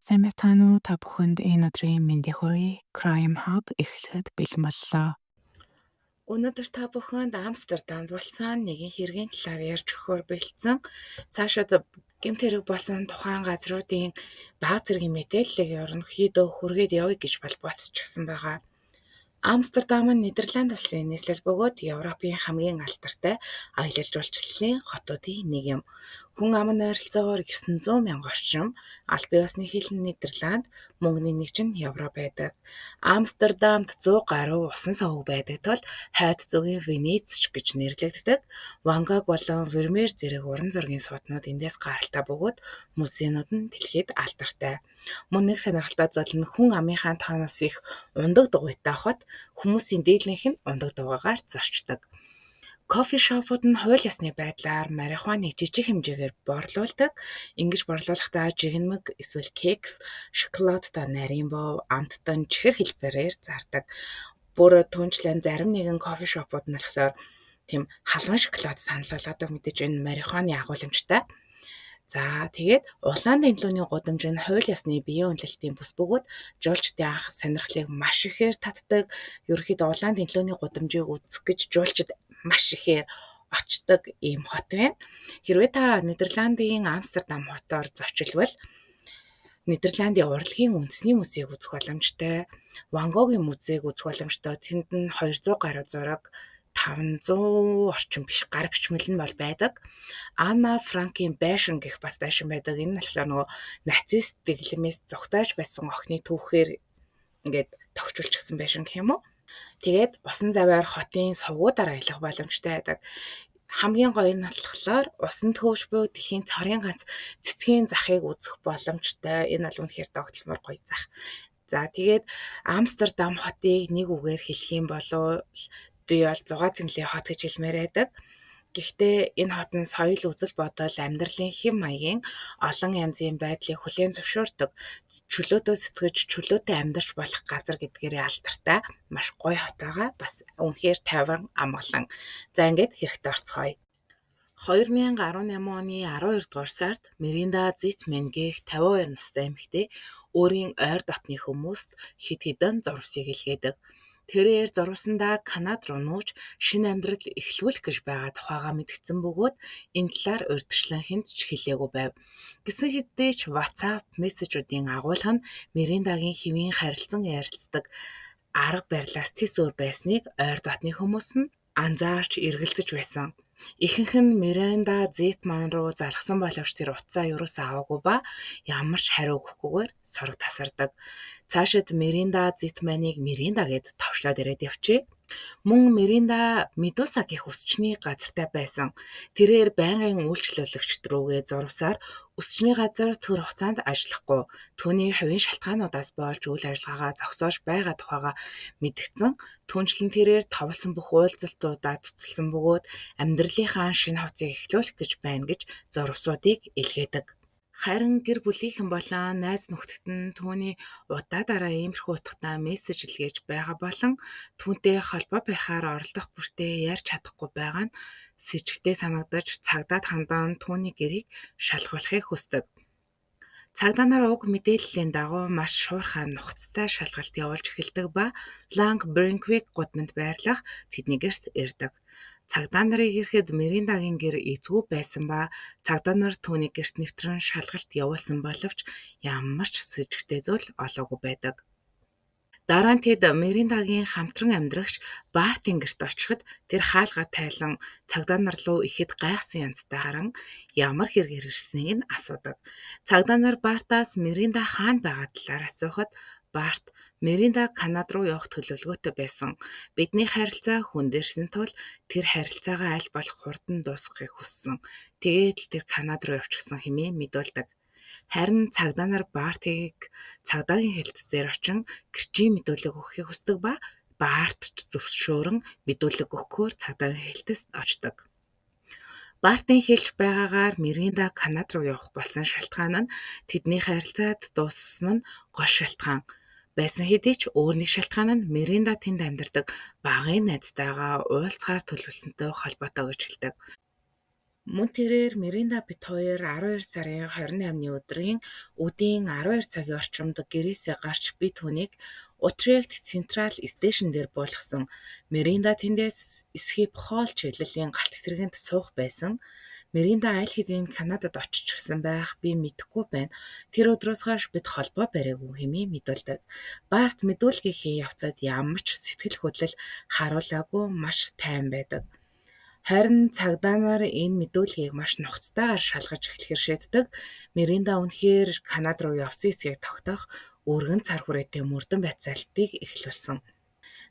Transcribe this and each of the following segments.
Сайн байцгаана уу? Та бүхэнд энэ өдрийн мэндийг хүргэе. Crime Hub эхлэхэд бэлэн боллоо. Өнөөдөр та бүхэнд Амстердамд болсон нэгэн хэргийн талаар ярьж өгөхөөр бэлдсэн. Цаашид гэмт хэрэг болсон тухайн газруудын бага зэргийн мэдээллийг ерөнхийдөө хүргээд явъя гэж бодчихсон байгаа. Амстердам нь Нидерланд улсын нийслэл бөгөөд Европын хамгийн алдартай аялал жуулчлалын хотуудын нэг юм. Хүн ам нь ойролцоогоор 900 мянга орчим, аль бие усны хил нь Нидерланд, мөнгөний нэгж нь евро байдаг. Амстердамд 100 гаруй усан соёг байдаг тул хойд зүгийн Венец гэж нэрлэгддэг. Ван Гог болон Вермеер зэрэг уран зургийн сууднууд эндээс гаралтай бөгөөд музейнууд нь дэлхийд алдартай. Мөн нэг сонирхолтой зүйл нь хүн амынхаа тооноос их ундаг дугуйтай хот хүмүүсийн дийлэнх нь ундаг дугуйгаар зорчдог. Кофе шопууд нь хууль ёсны байдлаар марихуаныг жижиг хэмжээгээр борлуулдаг. Ингэж борлуулахдаа жигнэмэг эсвэл кекс, шоколадтай нарийн бов, амттан чихэр хэлбэрээр зардаг. Бүр түншлэн зарим нэгэн кофе шопууд нь болохоор тийм халуун шоколад санал болгодог, мэдээж энэ марихуаны агуулмжтай. За тэгээд улаан дэлгүүрийн гудамж нь хууль ёсны биеийн үнэлэлтийн бүс бөгөөд жуулчдын анх сонирхлыг маш ихээр татдаг. Ерөнхийдөө улаан дэлгүүрийн гудамжийг үзэх гэж жуулчид маш ихээр очдог ийм хот байна. Хэрвээ та Нидерландын Амстердам хотоор зочилбол Нидерландын урлагийн үндэсний музейг үзэх боломжтой. Ван Гогийн музейг үзэх боломжтой. Тэнд нь 200 гаруй зураг, 500 орчим биш гар бичмэл нь бол байдаг. Анна Франкийн байшин гэх бас байшин байдаг. Энэ нь болохоор нөгөө нацист дэглэмээс зугтааж байсан охины түүхээр ингээд тохижуулчихсан байшин гэх юм уу. Тэгээд усан заваар хотын сувгуудаар аялах боломжтой байдаг. Хамгийн гоё нь болохоор усан төвш буюу дэлхийн цорын ганц цэцгийн захыг үзэх боломжтой. Энэ бол үнэхээр догтлмоор гоё зах. За тэгээд Амстердам хотыг нэг үгээр хэлэх юм бол би бол зугаа цэнгэлийн хот гэж хэлмээр байдаг. Гэхдээ энэ хот нь соёл, үзэл бодол, амьдралын хэв маягийн олон янзын байдлыг хүлээн зөвшөөрдөг, чөлөөтэй сэтгэж, чөлөөтэй амьдарч болох газар гэдгээрээ алдартай маш гоё хот байгаа. Бас үнэхээр тайван амгалан. За ингээд хэрэгтэй орцгоё. 2018 оны 12 дугаар сард Миринда Зитмен гэх 52 настай эмэгтэй өөрийн ойр дотны хүмүүст хэд хэдэн зурвасыг илгээдэг. Тэрээр зурвасандаа Канад руу нүүж шинэ амьдрал эхлүүлэх гэж байгаа тухайгаа мэдгдсэн бөгөөд энэ талаар урьдчилан хэнд ч хэлээгүй байв. Гэсэн хэдий ч WhatsApp мессежүүдийн агуулга нь Мириндагийн хэвийн харилцан ярилцдаг арга барилаас тэс өөр байсныг ойр дотны хүмүүс нь анзаарч эргэлзэж байсан. Ихэнх нь Миранда Зетман руу залгасан боловч тэр утсаа ерөөсөө аваагүй ба ямар ч хариу өгөхгүйгээр сорог тасардаг. Цаашид Миринда Зетманыг Миринда гэд товчлоод ирээд явчээ. Мөн Миринда Медуса гэх өсчний газартай байсан. Тэрээр байнгын үйлчлүүлэгч рүүгээ зурвасаар өсчний газар төр хугацаанд ажиллахгүй, түүний хувийн шалтгаануудаас болж үйл ажиллагаагаа зогсоож байгаа тухайгаа мэдгдсэн. Түүнчлэн тэрээр товлсон бүх уулзалтуудаа цуцалсан бөгөөд амьдралынхаа шинэ хувцсыг эхлүүлэх гэж байна гэж зурвасуудыг илгээдэг. Харин гэр бүлийнхэн болон найз нөхдөд нь түүний удаа дараа иймэрхүү утгатай мессеж илгээж байгаа болон түүнтэй холбоо барихаар оролдох бүртээ ярьж чадахгүй байгаа нь сэжигтэй санагдаж цагдаад хандан түүний гэрийг шалгуулахыг хүсдэг. Цагдаа нар уг мэдээллийн дагуу маш шуурхай нухацтай шалгалт явуулж эхэлдэг ба Ланг Бринквик гудамд байрлах тэдний гэрт ирдэг. Цагдаа нарыг ирэхэд Мириндагийн гэр эзгүй байсан ба цагдаа нар түүний гэрт нэвтрэн шалгалт явуулсан боловч ямар ч сэжигтэй зүйл олоогүй байдаг. Дараа нь тэд Мириндагийн хамтран амьдрагч Бартын гэрт очиход тэр хаалгаа тайлан цагдаа нар руу ихэд гайхсан янзтай харан ямар хэрэг ирснийг нь асуудаг. Цагдаа нар Бартаас Миринда хаана байгаа талаар асуухад Барт Миринда Канад руу явах төлөвлөгөөтэй байсан. Бидний харилцаа хөндөрсөн тул тэр харилцаагаа аль болох хурдан дуусгахыг хүссэн. Тэгээд л тэр Канад руу явчихсан хэмээн мэдүүлдэг. Харин цагдаа нар Бартыг цагдаагийн хэлтс дээр очин гэрчийн мэдүүлэг өгөхийг хүсдэг ба Барт ч зөвшөөрөн мэдүүлэг өгөхөөр цагдаагийн хэлтэст очдог. Бартын хэлж байгаагаар Миринда Канад руу явах болсон шалтгаан нь тэдний харилцаад дууссан нь гол шалтгаан байсан хэдий ч өөр нэг шалтгаан нь Миринда тэнд амьдардаг багын найзтайгаа уулзахаар төлөвлөсөнтэй холбоотой гэж хэлдэг. Мөн тэрээр Миринда бид хоёр 12 сарын 28-ны өдрийн үдийн 12 цагийн орчимд гэрээсээ гарч би түүнийг Утрехт Централ Стейшн дээр буулгасан. Миринда тэндээс Схипхол чиглэлийн галт тэргэнд суух байсан. Миринда аль хэдийн Канадад оччихсон байх би мэдэхгүй байна. Тэр өдрөөс хойш бид холбоо бариагүй хэмээн мэдүүлдэг. Барт мэдүүлгийнхээ явцад ямар ч сэтгэл хөдлөл харуулаагүй маш тайван байдаг. Харин цагдаа нар энэ мэдүүлгийг маш нухацтайгаар шалгаж эхлэхээр шийддэг. Миринда үнэхээр Канад руу явсан эсэхийг тогтоох өргөн цар хүрээтэй мөрдөн байцаалтыг эхлүүлсэн.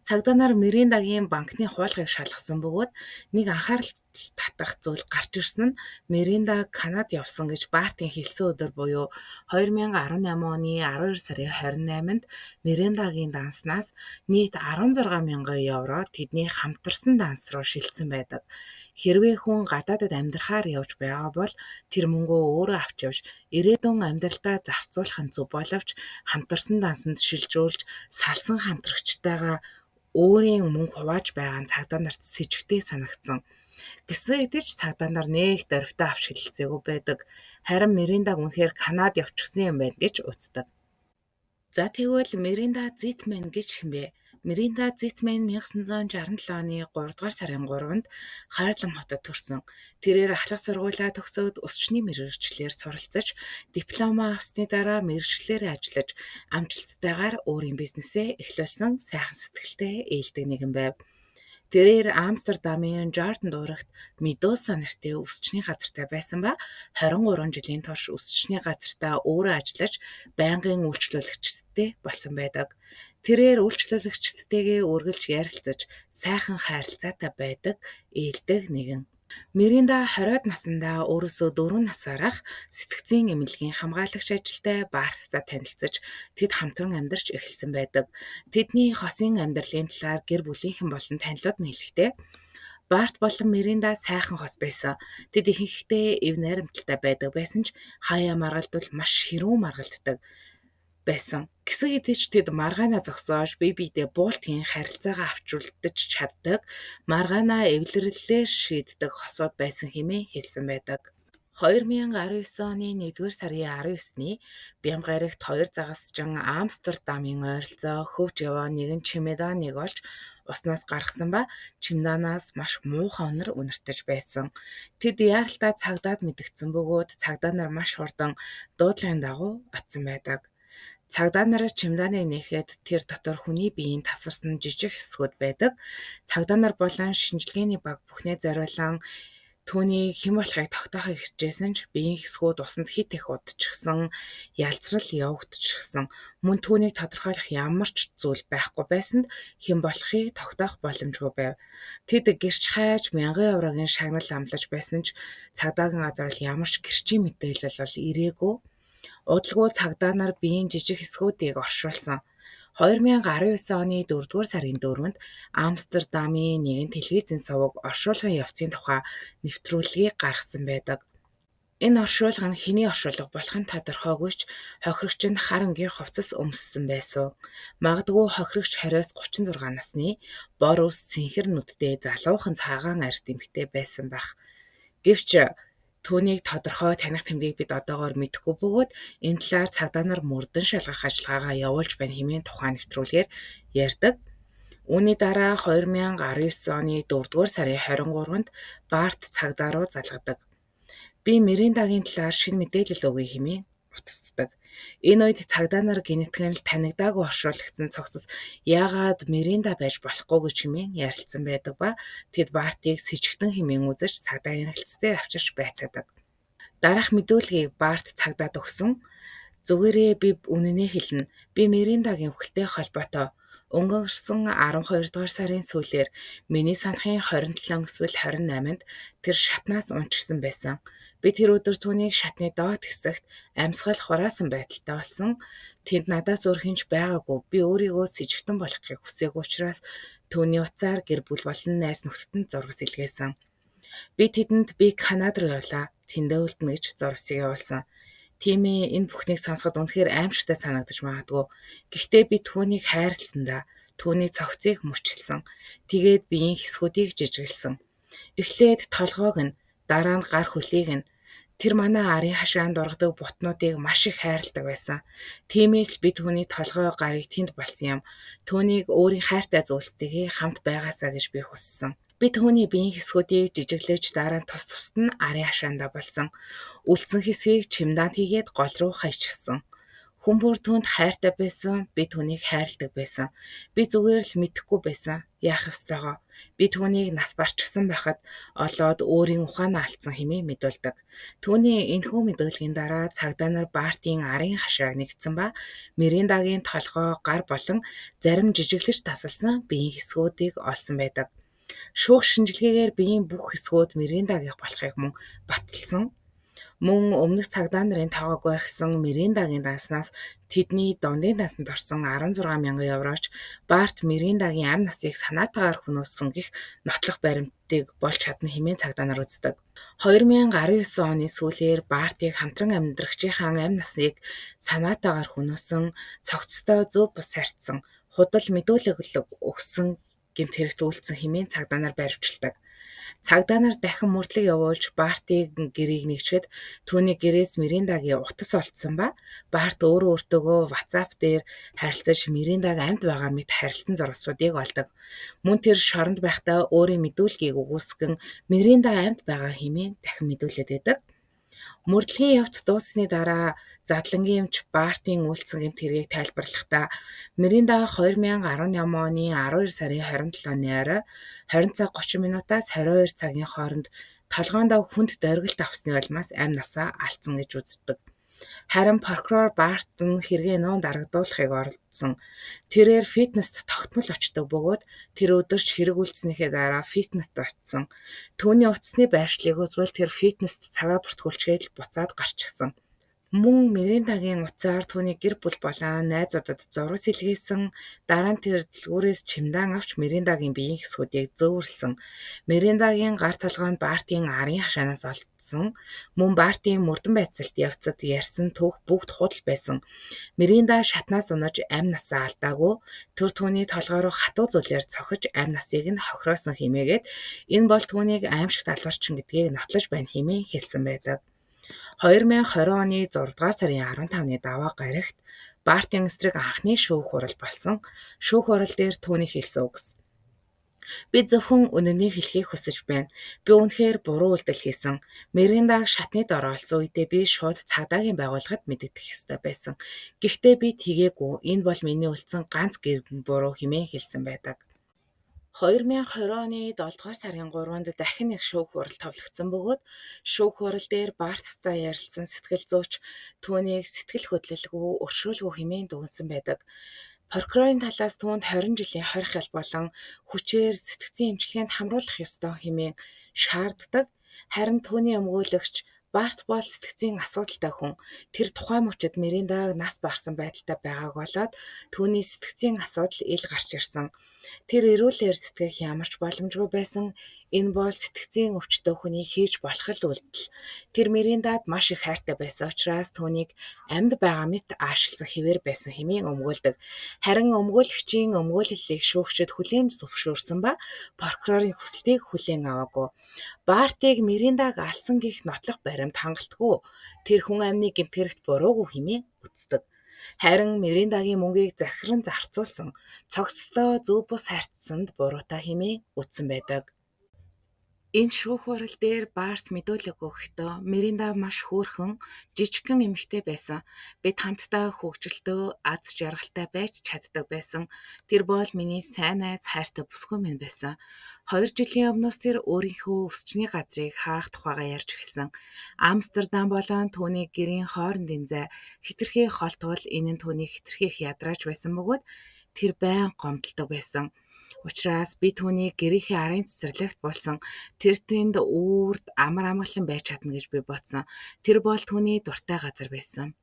Цагдаа нар Мириндагийн банкны хуулгыг шалгасан бөгөөд нэг анхаарал татах зүйл гарч ирсэн нь Миринда Канад явсан гэж Бартын хэлсэн өдөр буюу 2018 оны 12 сарын 28-нд Мириндагийн данснаас нийт 16 мянган евро тэдний хамтарсан данс руу шилжсэн байдаг. Хэрвээ хүн гадаадад амьдрахаар явж байгаа бол тэр мөнгөө өөрөө авч явж ирээдүйн амьдралдаа зарцуулах нь зөв боловч хамтарсан дансанд шилжүүлж салсан хамтрагчтайгаа өөрийн мөнгө хувааж байгаа нь цагдаа нарт сэжигтэй санагдсан. Гэсэн хэдий ч цагдаа нар нэг дорвитой авч хэлэлцээгүй байдаг. Харин Мириндаг үнэхээр Канад явчихсан юм байна гэж үздэг. За тэгвэл Миринда Зитмен гэж хэн бэ? Миринда Зитмен 1967 оны 3 дугаар сарын 3-нд Харлем хотод төрсөн. Тэрээр ахлах сургуулиа төгсөөд өсчний мэргэжлээр суралцаж, дипломаа авсны дараа мэргэжлээрээ ажиллаж, амжилттайгаар өөрийн бизнесээ эхлүүлсэн сайхан сэтгэлтэй ээлдэг нэгэн байв. Тэрээр Амстердамын Жордан дуурагт Медуса нэртэй өсчний газартай байсан ба 23 жилийн турш өсчний газартаа өөрөө ажиллаж байнгын үйлчлүүлэгчтэй болсон байдаг. Тэрээр үйлчлүүлэгчидтэйгээ үргэлж ярилцаж, сайхан харилцаатай байдаг ээлдэг нэгэн. Миринда 20-од насндаа өөрөөсөө 4 насаарх сэтгэцийн эмнэлгийн хамгаалагч ажилтай Барттай танилцаж тэд хамтран амьдарч эхэлсэн байдаг. Тэдний хосын амьдралын талаар гэр бүлийнхэн болон танилуд нь хэлэхдээ Барт болон Миринда сайхан хос байсан. Тэд ихэнхдээ эв найрамдалтай байдаг байсан ч хаяа маргалдвал маш ширүүн маргалддаг байсан. Гэсэн хэдий ч тэд маргаанаа зогсоож бие биедээ буултгийн харилцаагаа авчралдаж чаддаг, маргаанаа эвлэрлэлээр шийддэг хосууд байсан хэмээн хэлсэн байдаг. 2019 оны 1-р сарын 19-ний Бямба гарагт хоёр загасчин Амстердамын ойролцоо хөвж яваа нэгэн чемоданыг олж уснаас гаргасан ба чемоданаас маш муухай үнэр үнэртэж байсан. Тэд яаралтай цагдаад мэдэгдсэн бөгөөд цагдаа нар маш хурдан дуудлагын дагуу очсон байдаг. Цагдаа нар чемоданыг нээхэд тэр дотор хүний биеийн тасарсан жижиг хэсгүүд байдаг. Цагдаа нар болон шинжилгээний баг бүхнээ зориулан түүнийг хэн болохыг тогтоохыг хичээсэн ч биеийн хэсгүүд усанд хэт их удчихсан, ялзрал явагдчихсан. Мөн түүнийг тодорхойлох ямар ч зүйл байхгүй байсанд хэн болохыг тогтоох боломжгүй байв. Тэд гэрч хайж мянган еврогийн шагнал амлаж байсан ч цагдаагийн газар ямар ч гэрчийн мэдээлэл бол ирээгүй. Удалгүй цагдаа нар биеийн жижиг хэсгүүдийг оршуулсан. 2019 оны 4-р сарын 4-нд Амстердамын нэгэн телевизийн суваг оршуулгын явцын тухай нэвтрүүлгийг гаргасан байдаг. Энэ оршуулга нь хэний оршуулга болох нь тодорхойгүй ч хохирогч нь хар өнгийн хувцас өмссөн байсан. Магадгүй хохирогч 20-36 насны бор ус цэнхэр нүдтэй залуухан цагаан арьст эмэгтэй байсан байх. Гэвч түүнийг тодорхой таних тэмдгийг бид одоогоор мэдэхгүй бөгөөд энэ талаар цагдаа нар мөрдөн шалгах ажиллагаагаа явуулж байна хэмээн тухайн нэвтрүүлгээр ярьдаг. Үүний дараа 2019 оны 4-р сарын 23-нд Барт цагдаа руу залгадаг. Би Мириндагийн талаар шинэ мэдээлэл өгье хэмээн утасдаг. Энэ үед цагдаа нар гэнэтгэн л танигдаагүй оршуулгдсан цогцос яагаад Миринда байж болохгүй гэж хэмээн ярилцсан байдаг ба тэд Бартыг сэжигтэн хэмээн үзэж цагдаагийн хэлцээр авчирч байцаадаг. Дараах мэдүүлгийг Барт цагдаад өгсөн. Зүгээрээ би үнэнээ хэлнэ. Би Мириндагийн үхэлтэй холбоотой. Өнгөрсөн 12 дугаар сарын сүүлээр миний санахын 27 эсвэл 28-нд тэр шатнаас унчсан байсан. Би тэр өдөр түүнийг шатны доод хэсэгт амьсгал хураасан байдалтай болсон. Тэнд надаас өөр хэн ч байгаагүй. Би өөрийгөө сэжигтэн болгохыг хүсээгүй учраас түүний утсаар гэр бүл болон найз нөхдөд нь зурвас илгээсэн. Би тэдэнд би Канад руу явлаа. Тэндээ үлдэнэ гэж зурвасыг явуулсан. Тийм ээ, энэ бүхнийг сонсоход үнэхээр аимшигтай санагдаж магадгүй. Гэхдээ би түүнийг хайрласан да. Түүний цогцыг мөчлсөн. Тэгээд биеийн хэсгүүдийг жижиглэсэн. Эхлээд толгойг нь, Дараа нь гар хөлийг нь. Тэр манай арын хашаанд ургадаг бутнуудыг маш их хайрладаг байсан. Тиймээс л би түүний толгой гарыг тэнд болсон юм. Түүнийг өөрийн хайртай зүйлстэйгээ хамт байгаасаа гэж би хүссэн. Би түүний биеийн хэсгүүдийг жижиглэж дараа нь тус тусад нь арын хашаандаа болсон. Үлдсэн хэсгийг чемодант хийгээд гол руу хаячихсан. Хүн бүр түүнд хайртай байсан, би түүнийг хайрладаг байсан. Би зүгээр л мэдэхгүй байсан. Яах ёстойгоо. Би түүнийг нас барчихсан байхад олоод өөрийн ухаанаа алдсан хэмээн мэдүүлдэг. Түүний энэхүү мэдүүлгийн дараа цагдаа нар Бартын арын хашааг нэгтсэн ба Мириндагийн толгой, гар болон зарим жижиглэж тасалсан биеийн хэсгүүдийг олсон байдаг. Шүүх шинжилгээгээр биеийн бүх хэсгүүд Мириндагийнх болохыг мөн баталсан. Мөн өмнөх цагдаа нарын тоогоог орхисон Мириндагийн данснаас тэдний дундын дансанд орсон 16 мянган евроч Барт Мириндагийн амь насыг санаатайгаар хөнөөсөн гэх нотлох баримтыг болж чадна хэмээн цагдаа нар үздэг. 2019 оны сүүлээр Бартыг хамтран амьдрагчийнхаа амь насыг санаатайгаар хөнөөсөн, цогцтой зөв бус харьцсан, худал мэдүүлэг өгсөн гэмт хэрэгт үйлдсэн хэмээн цагдаа нар баривчилдаг. Цагдаа нар дахин мөрдлөг явуулж Бартыг гэрийг нэгчээд түүний гэрээс Мириндагийн утас олдсон ба Барт өөрөө өөртөөгөө WhatsApp дээр харилцаж Мириндаг амьд байгаа мэт харилцан зурвасуудыг олдог. Мөн тэр шоронд байхдаа өөрийн мэдүүлгийг үгүйсгэн Миринда амьд байгаа хэмээн дахин мэдүүлээд байдаг. Мөрдлөгийн явц дууссаны дараа задлангийн эмч Бартын үйлдсэн гэмт хэргийг тайлбарлахдаа Миринда 2018 оны 12 сарын 27-ны орой 20 цаг 30 минутаас 22 цагийн хооронд толгойндоо хүнд дөргөлт авсны улмаас амь насаа алдсан гэж үздэг. Харин прокурор Барт нь хэрэгээ нуун дарагдуулахыг оролдсон. Тэрээр фитнест тогтмол очдог бөгөөд тэр өдөр ч хэрэг үйлдсэнийхээ дараа фитнест очсон. Түүний утасны байршлыг үзвэл тэр фитнест цагаа бүртгүүлчихэд л буцаад гарчихсан. Мөн Мириндагийн утсаар түүний гэр бүл болон найзуудад зураг сэлгээсэн. Дараа нь тэр дэлгүүрээс чемодан авч Мириндагийн биеийн хэсгүүдийг зөөвөрлөсөн. Мириндагийн гар толгой нь Бартын арын хашаанаас олдсон. Мөн Бартын мөрдөн байцаалт явцад ярьсан түүх бүгд худал байсан. Миринда шатнаас унаж амь насаа алдаагүй. Тэр түүний толгой руу хатуу зүйлээр цохиж амь насыг нь хохироосон хэмээгээд энэ бол түүнийг аймшигт албарчин гэдгийг нотлож байна хэмээн хэлсэн байдаг. 2020 оны 6 дугаар сарын 15-ны даваа гарагт Бартын эсрэг анхны шүүх хурал болсон. Шүүх хурал дээр түүний хэлсэн үгс: Би зөвхөн үнэнийг хэлэхийг хүсэж байна. Би үнэхээр буруу үйлдэл хийсэн. Мириндаг шатны дор олсон үедээ би шууд цагдаагийн байгууллагад мэдэгдэх ёстой байсан. Гэхдээ би тэгээгүй. Энэ бол миний үйлдсэн ганц гэр буруу хэмээн хэлсэн байдаг. 2020 оны 7 дугаар сарын 3-нд дахин нэг шүүх хурал товлогдсон бөгөөд шүүх хурал дээр Барттай ярилцсан сэтгэл зүйч түүнийг сэтгэл хөдлөлгүй, өршөөлгүй хэмээн дүгнэсэн байдаг. Прокурорын талаас түүнд 20 жилийн хорих ял болон хүчээр сэтгцийн эмчилгээнд хамруулах ёстой хэмээн шаарддаг. Харин түүний өмгөөлөгч Барт бол сэтгцийн асуудалтай хүн. Тэр тухайн мөчид Мириндаг нас барсан байдалтай байгааг олоод түүний сэтгцийн асуудал ил гарч ирсэн. Тэр эрүүлээр сэтгэх ямар ч боломжгүй байсан. Энэ бол сэтгцийн өвчтөй хүний хийж болох л үйлдэл. Тэр Мириндад маш их хайртай байсан учраас түүнийг амьд байгаа мэт аашилсан хэвээр байсан хэмээн өмгөөлдөг. Харин өмгөөлөгчийн өмгөөллийг шүүгчид хүлээн зөвшөөрсөн ба прокурорын хүсэлтийг хүлээн аваагүй. Бартыг Мириндаг алсан гэх нотлох баримт хангалтгүй. Тэр хүн амны гэмт хэрэгт буруугүй хэмээн үздэг. Харин Мириндагийн мөнгийг захиран зарцуулсан, цогцтой зөв бус харьцсанд буруутай хэмээн үзсэн байдаг. Энэ шүүх хурал дээр Барт мэдүүлэг өгөхдөө Миринда маш хөөрхөн, жижигхэн эмэгтэй байсан. Бид хамтдаа хөгжилтөө, аз жаргалтай байж чаддаг байсан. Тэр бол миний сайн найз, хайртай бүсгүй минь байсан. 2 жилийн өмнөөс тэр өөрийнхөө өсчний газрыг хаах тухайгаа ярьж эхэлсэн. Амстердам болон түүний гэрийн хоорондын зай хэтэрхий хол тул энэ нь түүнийг хэтэрхий их ядрааж байсан бөгөөд тэр байнга гомдолдог байсан. Учираас би түүнийг гэрийнхээ арын цэцэрлэгт булсан. Тэр тэнд үүрд амар амгалан байж чадна гэж би бодсон. Тэр бол түүний дуртай газар байсан.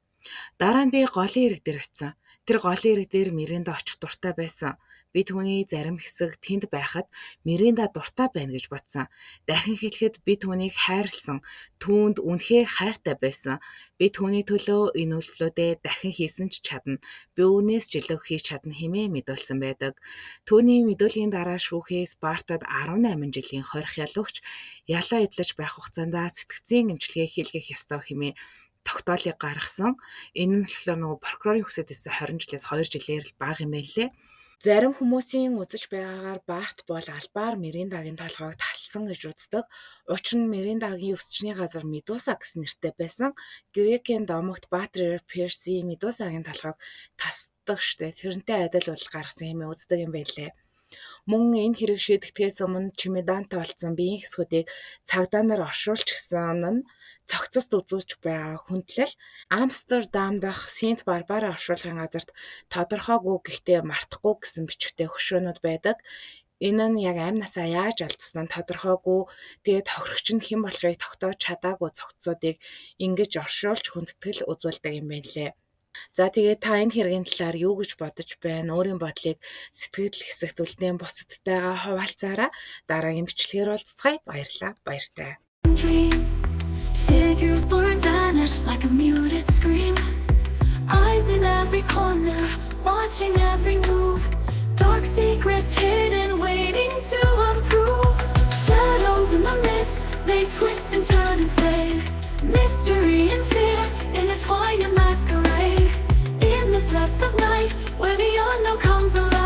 Дараа нь би голын эрэг дээр очисон. Тэр голын эрэг дээр Миринда очих дуртай байсан. Би түүний зарим хэсэг тэнд байхад Миранда дуртай байна гэж бодсон. Дахин хэлэхэд би түүнийг хайрлсан. Түүнд үнэхээр хайртай байсан. Би түүний төлөө энэ үйлдэлүүдээ дахин хийсэн ч чадна. Би үүнээс ч илүү хийж чадна хэмээн мэдүүлсэн байдаг. Түүний мэдүүлгийн дараа шүүхээс Бартад 18 жилийн хорих ял өгч ялаа эдлэж байх хугацаанд сэтгэцийн эмчилгээ хийлгэх ёстой хэмээн тогтоолыг гаргасан. Энэ нь болохоор нөгөө прокурорын хүсээд байсан 20 жилээс 2 жилээр л бага юм байна лээ. Зарим хүмүүсийн үзэж байгаагаар Барт бол албаар Мириндагийн толгойг талсан гэж үздэг. Учир нь Мириндагийн өсчний газар Медуса гэсэн нэртэй байсан. Грекийн домогт Баатрер Перси Медусагийн толгойг тасдаг штэ. Тэрнтэй адил бол гаргасан хэмээн үздэг юм байлээ. Мөн энэ хэрэг шийдэгдэхээс өмнө чемодантай болсон биеийн хэсгүүдийг цагдаа нар оршуулчихсан нь цогцост үзүүлж байгаа хүндлэл. Амстердам дахь Синт Барбара оршуулгын газарт тодорхойгүй гэхдээ мартахгүй гэсэн бичгтэй хөшөөнүүд байдаг. Энэ нь яг амь насаа яаж алдсан нь тодорхойгүй. Тэгээд тохирогч нь хэн болохыг тогтоож чадаагүй цогцсуудыг ингэж оршуулж хүндэтгэл үзүүлдэг юм байна лээ. За, тэгээд та энэ хэргийн талаар юу гэж бодож байна? Өөрийн бодлыг сэтгэл хэсэгт үлдээн бусадтайгаа хуваалцаарай. Дараагийн бичлэгээр уулзацгаая. Баярлалаа. Баяртай. Dream. Figures blur and vanish like a muted scream. Eyes in every corner, watching every move. Dark secrets hidden, waiting to unprove. Shadows in the mist, they twist and turn and fade. Mystery and fear intertwine and masquerade. In the depth of night, where the unknown comes alive.